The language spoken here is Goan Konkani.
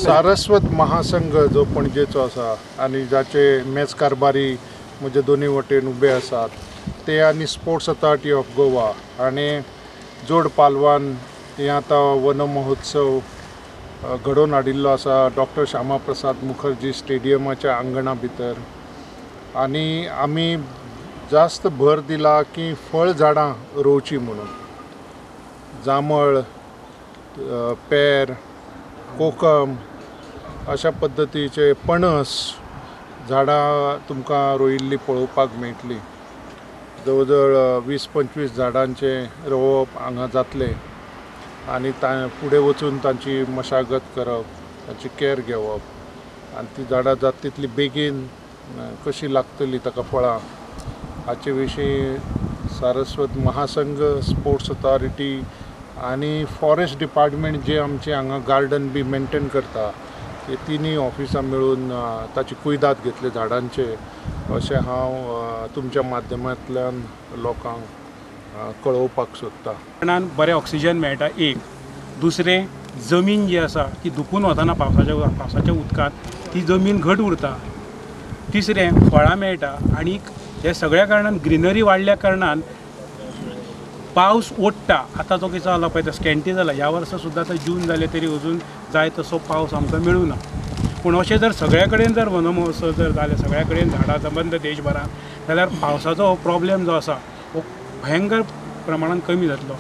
सारस्वत महासंघ जो पणजेचो आसा आनी जाचे मेज कारभारी म्हजे दोनी वटेन उबे आसात ते आनी स्पोर्ट्स अथॉरिटी ऑफ गोवा आनी जोड पालवान हे आतां वन महोत्सव घडोवन हाडिल्लो आसा डॉक्टर श्यामा प्रसाद मुखर्जी स्टेडियमाच्या आंगणा भितर. आनी आमी जास्त भर दिला की फळ झाडां रोवची म्हणून, जांबळ, पेर, कोकम अशा पद्दतीचे पणस झाडां तुमकां रोयिल्लीं पळोवपाक मेळटली. जवळ जवळ 20-25 झाडांचें रोवप हांगा जातलें आनी फुडें वचून तांची मशागत करप, तांची केअर घेवप आनी ती झाडां जाता तितली बेगीन कशी लागतली ताका फळां हाचे विशीं सारस्वत महासंघ, स्पोर्ट्स अथॉरिटी आनी फॉरेस्ट डिपार्टमेंट जे आमचे हांगा गार्डन बी मेंटेन करता ते तिनूय ऑफिसां मेळून ताची कुयदाद घेतले झाडांचे, अशें हांव तुमच्या माध्यमांतल्यान लोकांक कळोवपाक सोदता. कारणान बरें ऑक्सिजन मेळटा एक, दुसरें जमीन जी आसा ती धुकून वतना पावसाच्या उदकांत ती जमीन घट उरता, तिसरें फळां मेळटा आनी हे सगळ्या कारणान ग्रिनरी वाडल्या कारणान पावस ओडटा. आतां जो कितें जाला पळय तो स्कॅन्टी जाला, ह्या वर्सा सुद्दां आतां जून जाले तरी अजून जाय तसो पावस आमकां मेळूं ना. पूण अशें जर सगळ्या कडेन जर वनमहोत्सव जर जाले, सगळ्या कडेन झाडां संबंद देशभरान, जाल्यार पावसाचो हो प्रॉब्लेम जो आसा हो भयंकर प्रमाणान कमी जातलो.